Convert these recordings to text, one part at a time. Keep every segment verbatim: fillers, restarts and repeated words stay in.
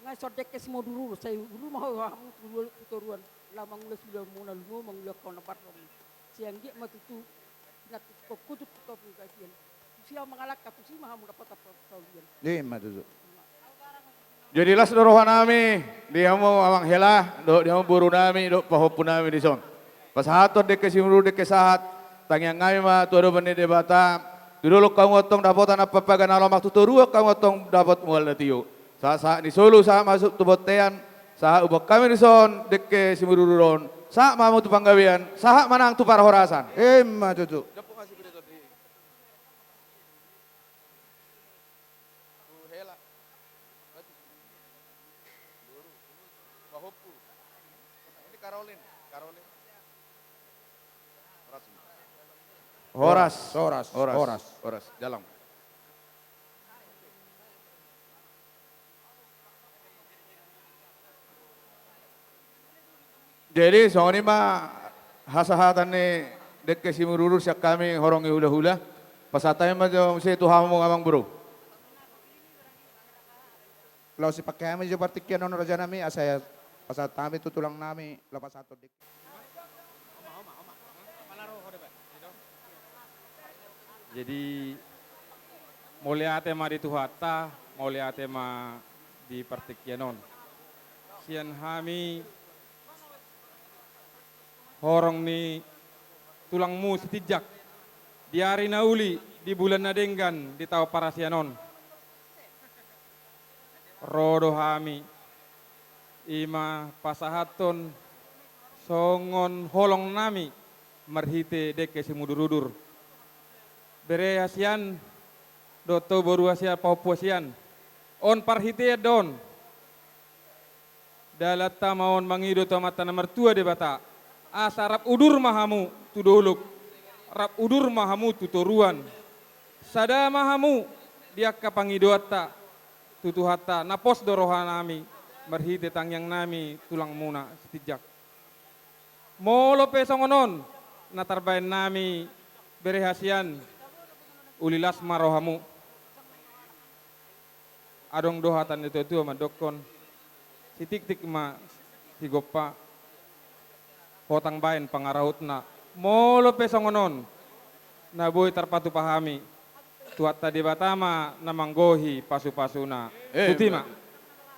Nga so dengke simudurudur, sai udur ma hamu tu toruan, laho mangula sulamuna lumo, mangula hamu na parhom. Sai anggiat ma tutu, na tutu kutut tu topi gajian. Tusi hamu mangalangka, tusi ma hamu dapotan parholian. Ima tutu. Jadi las do rohanami di hamu amang hela, dohot di hamu borunami, dohot pahompunami dison. Pasahathon dengke simudurudur, dengke sahat, tangiangnami ma tu adopan ni Debata, tu dolok hamu antong dapotan ampapaga na lomak, tu toruan hamu antong dapot mual na tio. Sahat-sahat ni solu, sahat ma tu bontean, sahat umbahen hami dison dengke simudurudur on, sahat ma hamu tu panggabean, sahat ma nang tu parhorasan. Ima tutu. Horas. Horas. Horas. Horas. Jalang. Jadi songon i ma hasahatan ni dengke simudurudur sian hami horong ni hulahula. Pasahat hami ma jo muse tu hamu amang boru. Laos sipake hami jo partingkian on rajanami, asa pasahat hami tu tulangnami, laos pasahat on di Jadi, mauliate ma di Tuhanta, mauliate ma di partingkian on. Sian hami horong ni tulangmu Sitinjak, di ari na uli, di bulan na denggan, di taon parasian on. Ro do hami, i ma pasahathon songon holongnami marhite dengke simudurudur. Bere hasian dohot tu boru hasian, pahompu hasian. On parhitean do on. Dalanta ma on mangido tu Amanta na martua Debata, asa rap udur ma hamu tu dolok, rap udur ma hamu tu toruan. Sada ma hamu di angka pangidoanta tu Tuhanta, na pos do rohanami marhite tangiangnami tulangmuna Sitinjak. Molo pe songon on na tarbaen nami bere hasian, uli las ma rohamu. Adong do hata ni natuatua mandokkon, sitiktik ma sigompa, hotang baen pangarahutna. Molo pe songon on na boi tarpatupa hami, Tuhanta Debata ma na manggohi pasupasuna. Eh, tuti ma.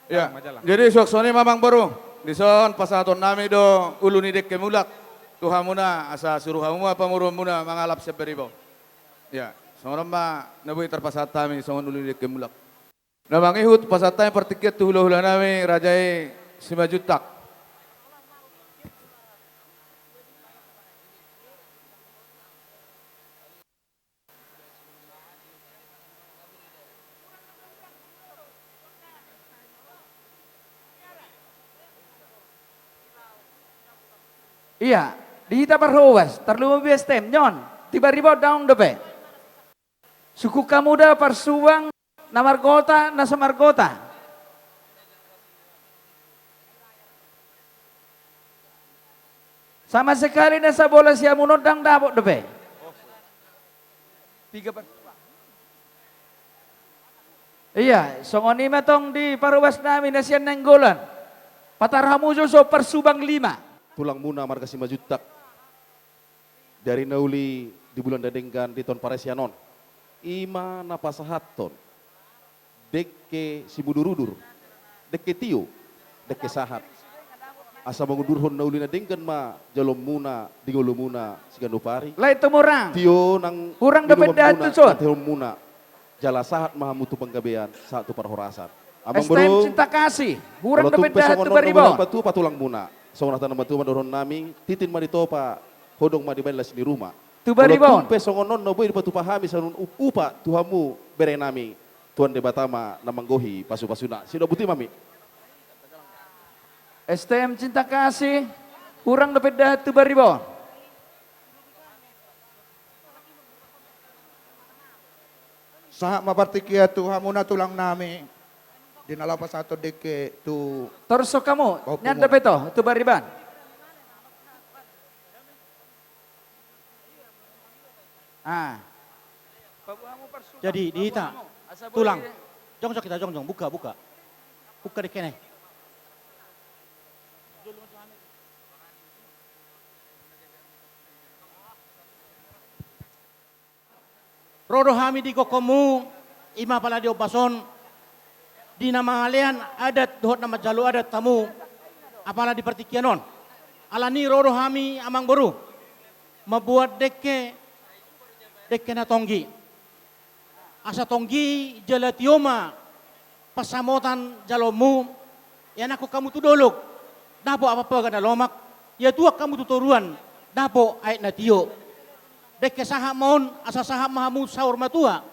Ya. Jalang ma, jalang. Jadi suang songon i ma amang boru, dison pasahatonnami do ulu ni dengke mulak tu hamuna, asa suru hamu ma pamoruonmuna mangalap sian bariba on. Ya, songon on ma na boi tarpasahat hami songon ulu ni dengke mulak. Na mangihut pasahat hami partingkian tu hulahulanami raja i Simanjuntak. Ia, di hita parhobas, tarlumobi S T M, nion, di bariba on daong dope. Sungkun hamu da parsuang na margota, na so margota. Sama sekali na sabola siamun on ndang dapot dope. Tiga par-, ia, songon i ma tong di parhobasnami na sian Nainggolan. Patar hamu jo so parsubang lima. Tulangmuna marga Simanjuntak. Di ari na uli, di bulan na denggan, di taon parasian on. I ma na pasahathon dengke simudurudur, dengke tio, dengke sahat. Asa mangudurhon na uli na denggan ma jaloonmuna di ngolumuna siganup ari. Lae, tumorang. Tio nang hurang dope dahat tu son. Jala sahat ma hamu tu panggabean, sahat tu parhorasan. Amang boru, S T M Cinta Kasih, hurang dope dahat tu bariba on. Patupa tulangmuna. Songon hata ni natuatua ma dohononnami, tintin ma ditopa, hodong ma dibaen las ni ruma. Tu bariba on. Molo tung pe songon on na boi dipatupa hami songon up-, upa tu hamu berenami, Tuhan Debata ma na manggohi pasupasuna. Sinobuti ma hami. S T M Cinta Kasih, hurang dope dahat tu bariba on. Sahat ma partingkian tu hamuna tulangnami, di na laho pasahathon dengke tu. Torus hamu, nian dope to, tu bariba on. Ah. Jadi, di hita, tulang. Jongjong hita, jongjong, buka, buka. Buka dengke na i. Ro do hami di gokhonmu, i ma apala di ombas on, di na mangalean adat dohot na manjalo adat hamu, apala di partingkian on. Alani i ro do hami amangboru, mambuat dengke, dengke na tonggi. Asa tonggi jala tio ma pansamotan jaloonmu, ianakhon hamu tu dolok, dapot ampapaga na lomak, iatuak hamu tu toruan, dapot aek na tio. Dengke sahat ma on, asa sahat ma hamu saur matua,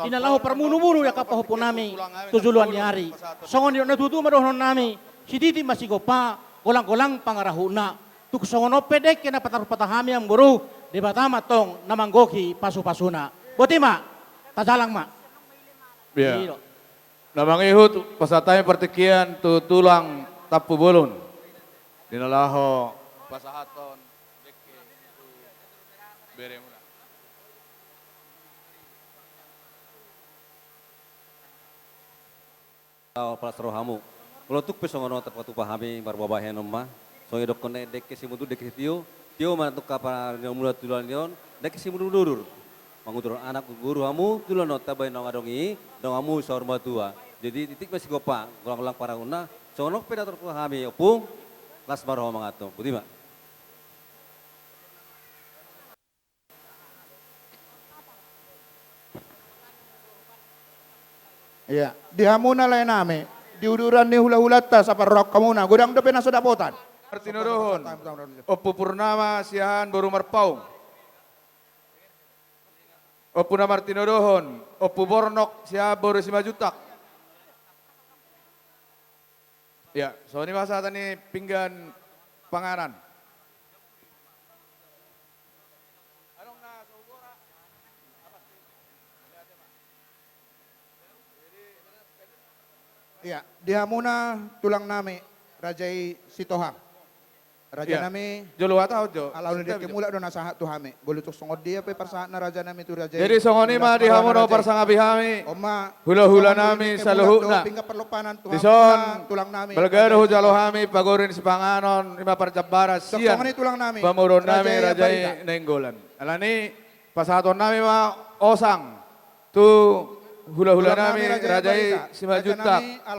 di na laho parmunumunu angka pahompu nami tu joloan ni ari. Songon nidok na tutu ma dohonon nami, sititi ma sigompa, golanggolang pangarahutna. Tung songon on pe dengke na patarpata hami amangboru, Debata ma antong na manggohi pasupasuna. Boti ma, tajalang ma. Iya. Iya. Na mangihut pasahat hami partingkian tu tulang Tampubolon. Di na laho pasahathon dengke tu beremuna. Laho palas roha hamu. Molo tung pe songon on tarpatupa hami marboa bahenon ma. Songon i dohonon na i dengke simundur dengke sitio. Tio ma antong angka pangarahutmuna tu joloan ni on. Dengke simundur-undur. Mangudur anak boru hamu tu joloan on, tamba i naung adong i, adong hamu saur matua. Jadi titik ma sigompa, golanggolang pangarahutna. Songon on pe na tarpatupa hami ompung. Las ma roha mangato. Boti ma. Iya, di hamuna lae nami, di uduran ni hulahulanta saparrohahon hamuna, godang dope na so dapotan. Martinodohon, Ompu Purnama Siahaan boru Marpaung. Ompu na martinodohon, Ompu Bornok Siahaan boru Simanjuntak. Ya, songon i ma sahatan ni pinggan panganan. Ya, di hamuna tulang nami, raja i Sitohang. Raja nami, jolo huhatahon jo. Alana dengke mulak do na sahat tu hami. Molo tung songon dia pe parsahatna raja nami tu raja i. Jadi songon i ma di hamu na huparsangapi hami. Hulahula nami saluhutna. Dison balga do hujalo hami pagorin sipanganon, i ma parjambaran sian pamoruon nami raja i Nainggolan. Alani pasahaton nami ma osang tu hulahula nami raja i Simanjuntak.